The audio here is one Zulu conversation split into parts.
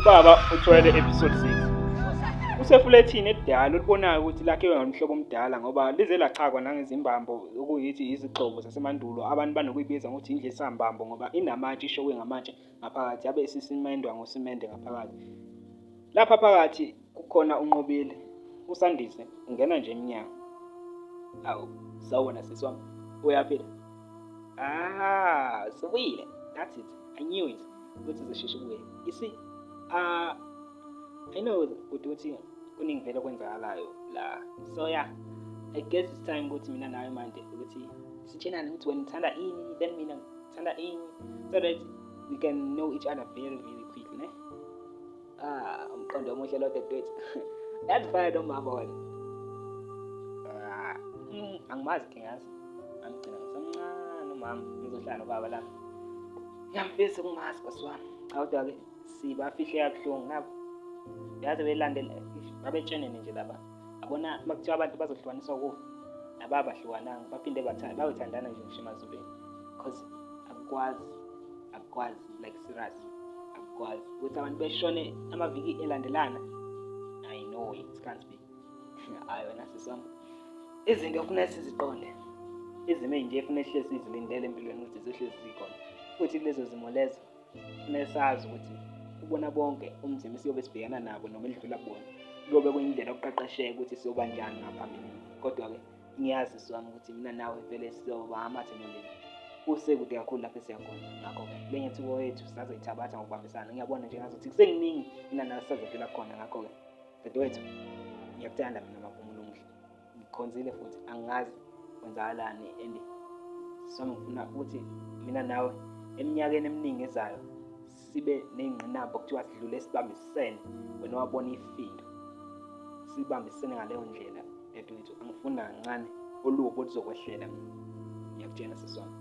Ubaba uthwele episode 6. Usefulethini elidala olibonayo ukuthi lakhiwe ngomhlobo omdala ngoba lize lachakwa nangezimbambo okuyithi izigxobo zasemandulo abantu banokuyibiza ngokuthi indlu esambambo ngoba inamatshe ishokwe ngamatshe ngaphakathi yabe isisimendwa ngosimende ngaphakathi. Lapha phakathi kukhona uNqobile uSandise ungena nje emnyango. Awu sawubona sisi wami uyaphila? Ah, subuyile. That's it. I knew it. Ukuthi uzosheshe ubuye. You see, I know ukuthi kuningi vele okwenzakalayo la. So yeah, I guess it's time ukuthi mina nawe manje ukuthi sitshelane ukuthi wena uthanda ini, then mina ngithanda ini, so that we can know each other very very quickly, ne? Ah, umqondo omuhle lo dadewethu. Yazi fana nomama wena. Ah, angimazi ke ngazi. Angigcina ngisamncane umama, ngizohlala nobaba la. Ngiyamfisa ukumazi boss wami. Cha kodwa ke sibafihle kabuhlungu nabo. Yazi belandela babetshenene nje laba. Yabona makuthiwa abantu bazohlukaniswa ukufa. Ababahlukananga baphinde bathanda bayothandana nje ngisho emazulwini. Cause akukwazi akukwazi like serious akukwazi ukuthi abantu beshone amaviki elandelana. I know it can't be. Hayi wena sisi wami. Izinto kufuneka siziqonde. Izimo ey'nje kufuneka sihlezi sizilindele empilweni ukuthi zizohlezi zikhona. Futhi kulezo zimo lezo kufuneka sazi ukuthi kubona bonke umzimba esiyobe sibhekana nabo noma elidlula kubona kuyobe kuyindlela yokuqeqesheka ukuthi siyoba njani ngaphambilini. Kodwa-ke ngiyazi sisi wami ukuthi mina nawe vele sizoba amathe nolimi. Kusekude kakhulu lapho esiya khona. Ngakho-ke le nyathuko yethu sisazoyithabatha ngokubambisana. Ngiyabona nje ngazuthi kusekuningi mina nawe sisazodlula khona. Ngakho-ke dadewethu ngiyakuthanda mina Maphumulo omuhle. Ngikhonzile futhi angazi kwenzakalani and sami ngifuna ukuthi mina nawe eminyakeni eminingi ezayo sibe ney'ngqinamba okuthiwa sidlule sibambisene wena wabona ifindo sibambisene ngaleyo ndlela dadewethu angifuni nakancane olubi oluzokwehlela mina ngiyakutshela sisi wami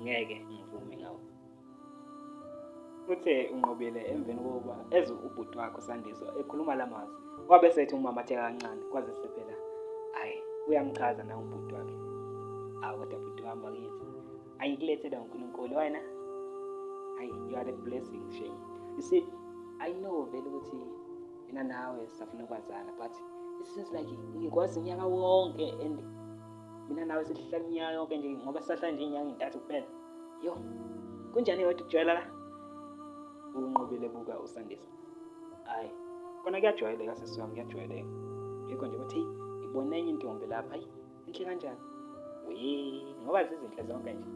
ngeke ngivume ngawe. Uthe uNqobile emveni kokuba ezwe ubhuti wakhe uSandiso ekhuluma la mazwi, wabe esethi umamatheka kancane kwazise phela hhayi uyamchaza nawe ubhuti wakhe. Awu kodwa bhuti wami bakithi, angikulethele uNkulunkulu wena. Hayi, you are the blessing shame. You see, I know vele ukuthi mina nawe sisafuna ukwazana but it seems like ngikwazi unyaka wonke and mina nawe sihlala iminyaka yonke nje ngoba sisahlala nje inyanga ey'ntathu kuphela. Yo, kunjani kodwa ukujwayela la? Unqobile buka uSandisa. Hayi, kona kuyajwayeleka sisi wami kuyajwayeleka. Yikho nje ukuthi ngibone enye intombi lapha, hayi, inhle kanjani? We, ngoba zizinhle zonke nje.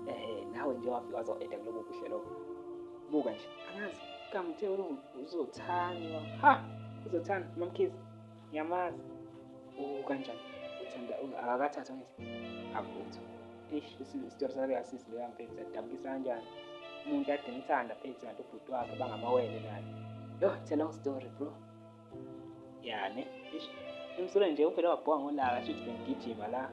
Eh, nawe nje wafika wazo-eda kulobu buhle lobo. Buka nje, angazi kamthe uzothanywa. Ha, uzothanda mamkhize. Ngiyamazi. Oh, kanjani? Uthanda akakathathwa ngithi. Akutho. Eish, isitori saleya sisi leya mfethu siyadabukisa kanjani. Umuntu ade emthanda phethu kanti ubhuti wakhe bangamawele naye. Yo, it's a long story bro. Ya ne. Eish, umsule nje uvele wabhoka ngolaka shuthi bengigijima la.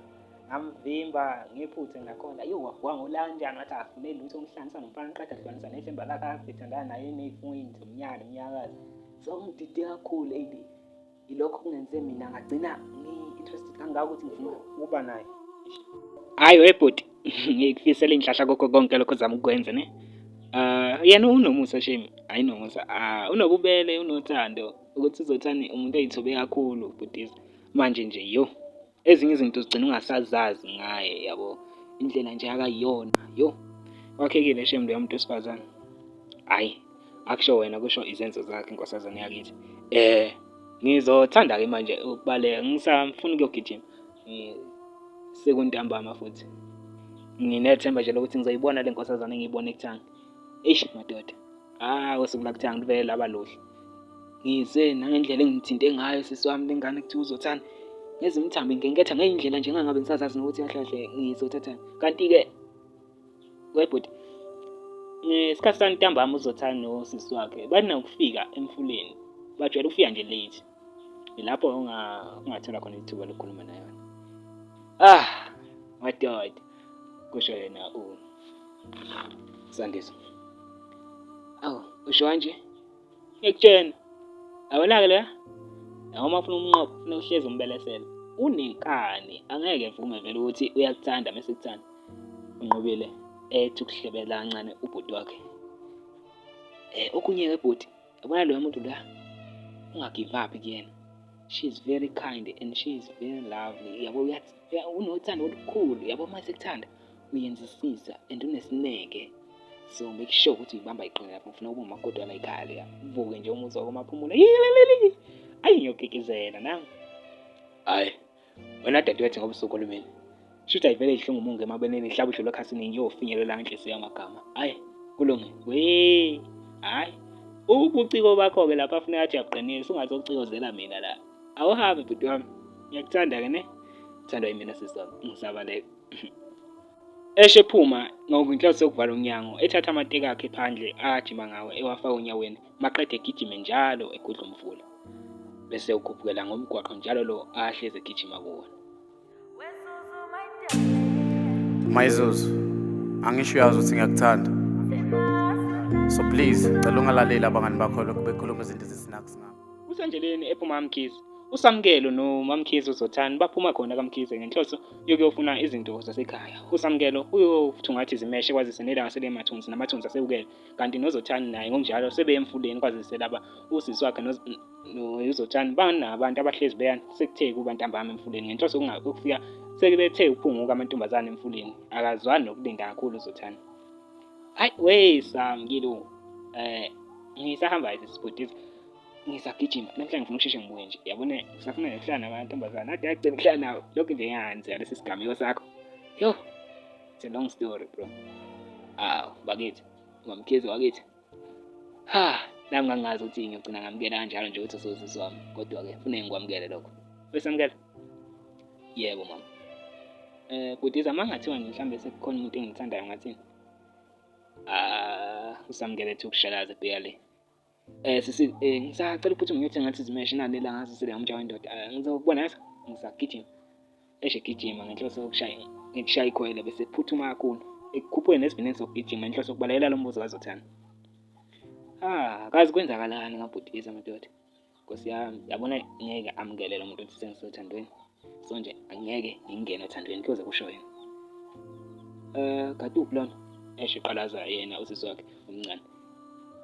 Ngamvimba ngephutha nakhona. Yo, wabhoka ngolaka kanjani wathi akafune lutho umhlanganisa nomfana qeda hlukanisa nethemba lakhe akade ethandana naye ney'fungo zomnyaka nomnyakazi. So ngidide kakhulu eyi Ilokho kungenze mina ngagcina ngi-interested kangaka ukuthi ngifuna ukuba naye. Hhayi webhuti, ngikufisela inhlahla kukho konke lokho ozama ukukwenza ne. Yena unomusa shame, hhayi unomusa, unobubele, unothando ukuthi uzothani umuntu oyithobe kakhulu ubhutiza. Manje nje yo, ezinye izinto uzigcina ungasazazi ngaye yabo, indlela nje akayiyona yo. Wakhekile shame loya muntu wesifazane, hhayi. Akusho wena kusho izenzo zakhe nkosazane yakithi. Eh ngizothanda ke manje ukubaleka ngisafuna ukuyogijima. Sekuntambama futhi. Nginethemba nje lokuthi ngizoyibona le nkosazane engiyibone ekuthanga. Eish madoda. Ah usuku lakuthanga luvele laba luhle. Ngize nangendlela engimthinte ngayo sisi wami lengane kuthiwa uzothanda. Ngezimthambo ingenketha ngeyindlela nje engangabe ngisazazi nokuthi kahle kahle ngizothathani. Kanti-ke Webhuti, ngesikhathi santambama uZothani nosisi wakhe banokufika emfuleni, bajwayele ukufika nje late. Ilapho ungathola khona ithuba lokukhuluma naye. Ah, madoda, kusho yena u Sandiso. Awu, usho kanje? Ngiyakutshena. Yabona-ke leya, noma ufuna umnqoba kufuneka uhlezi umbelesela. Unenkani, angeke evume vele ukuthi uyakuthanda mese ekuthanda. Unqobile ethi ukuhlebela kancane ubhuti wakhe. Okunye-ke bhuti. Yabona loya muntu la, ungagive up kuyena. She is very kind and she is very lovely. Yabo unothando olukhulu. Yabo uma sekuthanda uyenzisisa and unesineke. So make sure ukuthi uyibamba iqine lapho ngifuna ukuba umakoti wala ekhaya leya. Uvuke nje umuzi wakoMaphumulo. Yililili. Ayi ngiyokikizela nami. Hayi. Wena dadewethu ngoba usukhulumile. Shuthi ayivele ihlungu umungu emabeleni ihlaba udlula ekhasini ngiyofinyelela inhliziyo yamagama. Hayi kulunge. We. Hayi. Ubuciko bakho-ke lapha funeka athi uyabuqinisa ungazociyozela mina la. Awuhambe bhuti wami. Ngiyakuthanda-ke ne. Thandwa yimina sisi wami. Ngisabaleka. Esho ephuma ngokunhloso yokuvala umnyango, ethatha amateki akhe phandle ajima ngawo ewafaka onyaweni maqede egijime njalo egudla umfula. Bese ukhuphukela ngomgwaqo njalo lo ahlezi egijima kuwona. Mayizuzu, angisho uyazi ukuthi ngiyakuthanda. So please, cela ungalaleli abangani bakho lokhu bekhuluma izinto ezisinaks ngabo. Usendleleni ephuma kaMkhize, uSamkelo noMaMkhize uZothani baphuma khona kaMkhize ngenhloso yokuyofuna izinto zasekhaya. USamkelo uyothungatha izimeshe kwazise nelanga selemathunzi namathunzi asewukele kanti noZothani naye ngokunjalo sebeye emfuleni kwazise laba usisi wakhe noZothani banabantu abahlezi beya sekuthe kuba ntambama emfuleni ngenhloso yokufika sebethe uphunguka amantombazane emfuleni. Akazwani nokulinda kakhulu uZothani. Hayi we Samkelo ngisahamba isibhodisa ngisagijima namhlanje ngifuna ukusheshe ngibuye nje yabona ngisafuna nje ukuhlala namantombazane ade agcina ukuhlala nawo lokhu nje ngiyanzi lesi sigameko sakho yo it's a long story bro awu bakithi uMamkhize wakithi ha nami ngangazi ukuthi ngiyogcina ngamukela kanjalo nje ukuthi usozisi wami kodwa-ke funeke ngikwamukele lokho wesamukela yebo mama bhuti uma ngathiwa nje mhlawumbe sekukhona umuntu engimthandayo ngathini ah usamukele ethi ukushalaza ebheka le sisi ngisacela ukuthi ngiyothenga ngathi izimeshe nani la ngazi sele ngumjaho wendoda. Ngizokubona yazi ngisagijima. Eshe gijima ngenhloso yokushaya ngikushaya ikhwele bese phuthuma kakhulu. Ekukhuphuke nesivinini sokugijima inhloso yokubalekela lo mbuzo kaZothani. Ah, kazi kwenzakalani ngabhutiza madoda. Nkosi yami, yabona ngeke amukele lo muntu othi sengisothandweni. So nje angeke ngingene othandweni kuyoze kusho yena. Kade uphi lona? Esho eqalaza yena usisi wakhe omncane.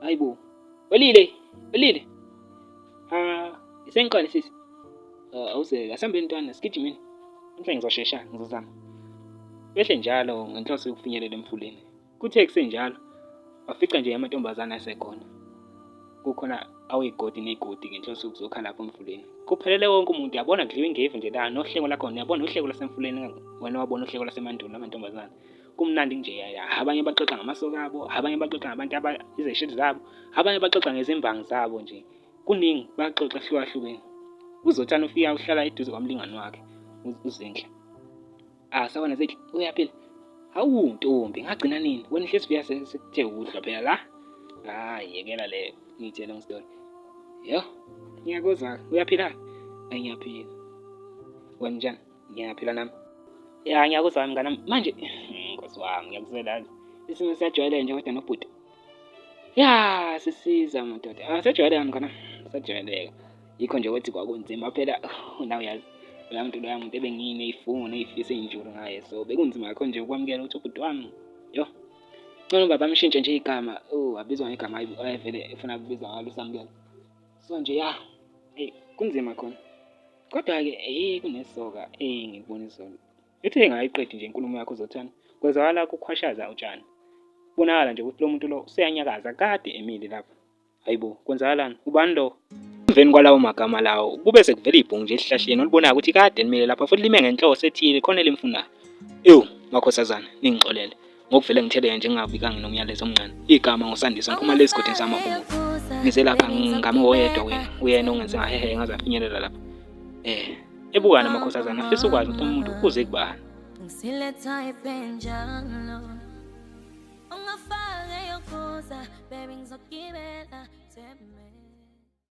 Hayibo. Welile, welile. Ah, isengiqale sisi. Awuze asihambeni ntwana sigijimeni. Namhlanje ngizoshesha ngizozama. Behle njalo ngenhloso yokufinyelela emfuleni. Kuthe kusenjalo wafica nje amantombazane asekhona. Kukhona aweyigodi neyigodi ngenhloso yokuzokha lapho emfuleni. Kuphelele wonke umuntu yabona kudliwa ingevu nje la nohleko lakhona yabona uhleko lwasemfuleni wena wabona uhleko lwasemandulo lamantombazane. Kumnandi nje ya abanye baxoxa ngamasoka abo, abanye baxoxa ngabantu aba izesheli zabo, abanye baxoxa ngezimbangi zabo nje. Kuningi baxoxa hlukahlukene. UZothani ufika uhlala eduze kwamlingani wakhe uZinhle. Ah sawona Zinhle uyaphila. Hawu ntombi ngagcina nini? Wena hlezi fika sekuthe ukudla phela la. Hayi yekela leyo ngitshele long story. Yo ngiyakuzwa uyaphila? Ayi ngiyaphila. Wena njani? Ngiyaphila nami. Ya ngiyakuzwa mngani wami. Manje nkosi wami ngiyakuzwela. Isimo siyajwayeleka nje kodwa nobhuti. Ya sisiza madoda. Ah siyajwayeleka mngani wami. Siyajwayeleka. Yikho nje ukuthi kwakunzima phela nawe uyazi loya muntu loya muntu ebengineyifungo neyifiso eyinjulu ngaye so bekunzima kakho nje ukwamukela ukuthi ubhuti wami yo ngcono baba amshintshe nje igama oh abizwa ngegama ayevele efuna kubizwa ngalo uSamukela so nje ya hey kunzima khona kodwa-ke hey kunesoka engikubona izolo Ithe ingayiqedi nje inkulumo yakho uZothani, kwezwakala kukhwashaza utshani. Kubonakala nje ukuthi lo muntu lo useyanyakaza kade emile lapha. Hayibo, kwenzakalani? Ubani lo? Emveni kwalawo magama lawo, kube sekuvela ibhungu nje esihlahleni olibonayo ukuthi kade limile lapha futhi lime ngenhloso ethile khona elimfunayo. Ewu, makhosazana, ningixolele ngokuvele ngitheleke nje ngingabikanga nomyalezo omncane. Igama nguSandiswa ngiphuma le esigodini samaphumulo. Ngize lapha ngingame woyedwa wena, uyena ongenze ngahehe ngaze ngafinyelela lapha. Ebukana amakhosazana afisa ukwazi ukuthi umuntu uze kubani. Ungafake yokhuza baby ngizogibela theme.